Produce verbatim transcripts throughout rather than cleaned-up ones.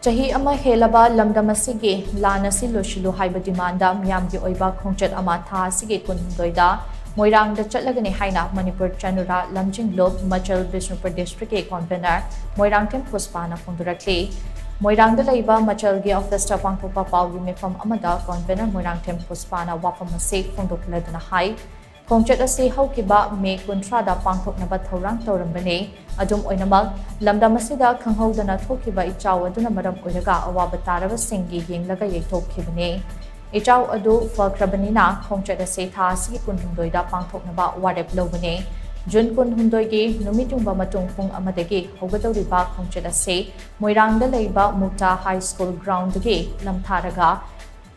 ꯆꯍꯤ ꯑꯃ ꯍꯦꯜꯂꯕ ꯂꯝꯗꯝ ꯑꯁꯤꯒꯤ ꯂꯥꯟ ꯑꯁꯤ ꯂꯣꯏꯁꯤꯜꯂꯨ ꯍꯥꯏꯕ ꯗꯤꯃꯥꯟꯗ ꯃꯤꯌꯥꯝꯒꯤ ꯑꯣꯏꯕ ꯈꯣꯡꯆꯠ ꯑꯃ ꯊꯥ ꯑꯁꯤꯒꯤ ꯀꯨꯟꯍꯨꯝꯗꯣꯏꯗ ꯃꯣꯏꯔꯥꯡꯗ ꯆꯠꯂꯒꯅꯤ ꯍꯥꯏꯅ ꯃꯅꯤꯄꯨꯔ ꯆꯅꯨꯔꯥ ꯂꯝꯖꯤꯡꯂꯨꯞ ꯃꯆꯜ ꯕꯤꯁꯅꯨꯄꯨꯔ ꯗꯤꯁꯇ꯭ꯔꯤꯛꯀꯤ ꯀꯣꯟꯚꯦꯅꯔ ꯃꯣꯏꯔꯥꯡꯊꯦꯝ ꯄꯨꯁꯄꯥꯅ ꯐꯣꯡꯗꯣꯔꯛꯂꯤ꯫ ꯃꯣꯏꯔꯥꯡꯗ ꯂꯩꯕ ꯃꯆꯜꯒꯤ ꯑꯣꯐꯤꯁꯇ ꯄꯥꯡꯊꯣꯛꯄ ꯄꯥꯎꯒꯤ ꯃꯤꯐꯝ ꯑꯃꯗ ꯀꯣꯟꯚꯦꯅꯔ ꯃꯣꯏꯔꯥꯡꯊꯦꯝ ꯄꯨꯁꯄꯥꯅ ꯋꯥꯐꯝ ꯑꯁꯤ ꯐꯣꯡꯗꯣꯛꯂꯗꯨꯅ ꯍꯥꯏ, ꯈꯣꯡꯆꯠ ꯑꯁꯤ ꯍꯧꯈꯤꯕ ꯃꯦ ꯀꯨꯟꯊ꯭ꯔꯥꯗ ꯄꯥꯡꯊꯣꯛꯅꯕ ꯊꯧꯔꯥꯡ ꯇꯧꯔꯝꯕꯅꯤ꯫ ꯑꯗꯨꯝ ꯑꯣꯏꯅꯃꯛ, ꯂꯝꯗꯝ ꯑꯁꯤꯗ ꯈꯪꯍꯧꯗꯅ ꯊꯣꯛꯈꯤꯕ ꯏꯆꯥꯎ ꯑꯗꯨꯅ ꯃꯔꯝ ꯑꯣꯏꯔꯒ ꯑꯋꯥꯕ ꯇꯥꯔꯕꯁꯤꯡꯒꯤ ꯌꯦꯡꯂꯒ ꯌꯩꯊꯣꯛꯈꯤꯕꯅꯤ꯫ ꯏꯆꯥꯎ ꯑꯗꯨ ꯐꯈ꯭ꯔꯕꯅꯤꯅ ꯈꯣꯡꯆꯠ ꯑꯁꯤ ꯊꯥ ꯑꯁꯤꯒꯤ ꯀꯨꯟꯍꯨꯝꯗꯣꯏꯗ ꯄꯥꯡꯊꯣꯛꯅꯕ ꯋꯥꯔꯦꯞ ꯂꯧꯕꯅꯤ꯫ ꯖꯨꯟ ꯀꯨꯟꯍꯨꯝꯗꯣꯏꯒꯤ ꯅꯨꯃꯤꯠ ꯌꯨꯡꯕ ꯃꯇꯨꯡ ꯄꯨꯡ ꯑꯃꯗꯒꯤ ꯍꯧꯒꯗꯧꯔꯤꯕ ꯈꯣꯡꯆꯠ ꯑꯁꯤ ꯃꯣꯏꯔꯥꯡꯗ ꯂꯩꯕ ꯃꯨꯛꯇꯥ ꯍꯥꯏ ꯁ꯭ꯀꯨꯜ ꯒ꯭ꯔꯥꯎꯟꯗꯒꯤ ꯂꯝꯊꯥꯔꯒ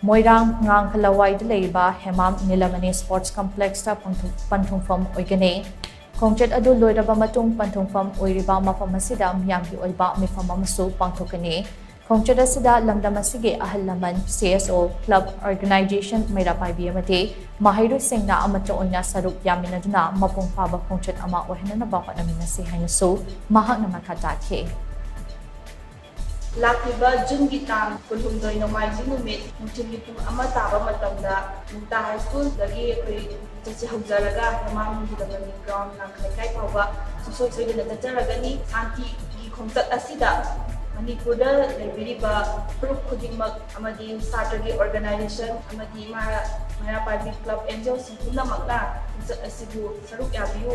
ꯃꯣꯏꯔꯥꯡ ꯉꯥꯡꯈꯂꯋꯥꯏꯗ ꯂꯩꯔꯤꯕ ꯍꯦꯃꯥꯝ ꯅꯤꯂꯃꯅꯤ ꯁ꯭ꯄꯣꯔꯠꯁ ꯀꯝꯄ꯭ꯂꯦꯛꯁꯇ ꯄꯟꯊꯨꯡ-, ꯄꯟꯊꯨꯡꯐꯝ ꯑꯣꯏꯒꯅꯤ꯫ ꯈꯣꯡꯆꯠ ꯑꯗꯨ ꯂꯣꯏꯔꯕ ꯃꯇꯨꯡ ꯄꯟꯊꯨꯡꯐꯝ ꯑꯣꯏꯔꯤꯕ ꯃꯐꯝ ꯑꯁꯤꯗ ꯃꯤꯌꯥꯝꯒꯤ ꯑꯣꯏꯕ ꯃꯤꯐꯝ ꯑꯃꯁꯨ ꯄꯥꯡꯊꯣꯛꯀꯅꯤ꯫ ꯈꯣꯡꯆꯠ ꯑꯁꯤꯗ ꯂꯝꯗꯝ ꯑꯁꯤꯒꯤ ꯑꯍꯜ ꯂꯃꯟ, ꯁꯤ ꯑꯦꯁ ꯑꯣ, ꯀ꯭ꯂꯕ ꯑꯣꯔꯒꯅꯥꯏꯖꯦꯁꯟ, ꯃꯩꯔꯥ ꯄꯥꯏꯕꯤ ꯑꯃꯗꯤ ꯃꯍꯩꯔꯣꯏꯁꯤꯡꯅ ꯑꯃꯠꯇ ꯑꯣꯏꯅ ꯁꯔꯨꯛ ꯌꯥꯃꯤꯟꯅꯗꯨꯅ ꯃꯄꯨꯡ ꯐꯥꯕ ꯈꯣꯡꯆꯠ ꯑꯃ ꯑꯣꯏꯍꯟꯅꯅꯕ ꯍꯣꯠꯅꯃꯤꯟꯅꯁꯤ ꯍꯥꯏꯅꯁꯨ ꯃꯍꯥꯛꯅ ꯃꯈꯥ ꯇꯥꯈꯤ꯫ ꯂꯥꯛꯂꯤꯕ ꯖꯨꯟꯒꯤ ꯇꯥꯡ ꯀꯨꯟꯍꯨꯝꯗꯣꯏ ꯅꯣꯡꯃꯥꯏꯖꯤꯡ ꯅꯨꯃꯤꯠ ꯅꯨꯡꯊꯤꯜꯒꯤ ꯄꯨꯡ ꯑꯃ ꯇꯥꯕ ꯃꯇꯝꯗ ꯃꯨꯛꯇꯥ ꯍꯥꯏ ꯁ꯭ꯀꯨꯜꯗꯒꯤ ꯑꯩꯈꯣꯏ ꯆꯠꯁꯤ ꯍꯧꯖꯔꯒ ꯃꯃꯥꯡꯒꯤ ꯂꯝꯗꯝꯒꯤ ꯒ꯭ꯔꯥꯎꯟ ꯂꯥꯡꯈ ꯂꯩꯀꯥꯏ ꯐꯥꯎꯕ ꯁꯨꯡꯁꯣꯏ ꯁꯣꯏꯗꯅ ꯆꯠꯆꯔꯒꯅꯤ꯫ ꯁꯥꯟꯇꯤꯒꯤ ꯈꯣꯡꯆꯠ ꯑꯁꯤꯗ ꯃꯅꯤꯄꯨꯔꯗ ꯂꯩꯕꯤꯔꯤꯕ ꯐꯨꯔꯨꯞ ꯈꯨꯗꯤꯡꯃꯛ ꯑꯃꯗꯤ ꯁꯥꯇ꯭ꯔꯒꯤ ꯑꯣꯔꯒꯅꯥꯏꯖꯦꯁꯟ ꯑꯃꯗꯤ ꯃꯩꯔꯥ ꯄꯥꯏꯕꯤ ꯀ꯭ꯂꯕ ꯑꯦꯟ ꯖꯤ ꯑꯣꯁꯤꯡ ꯄꯨꯝꯅꯃꯛꯅ ꯈꯣꯡꯆꯠ ꯑꯁꯤꯕꯨ ꯁꯔꯨꯛ ꯌꯥꯕꯤꯌꯨ꯫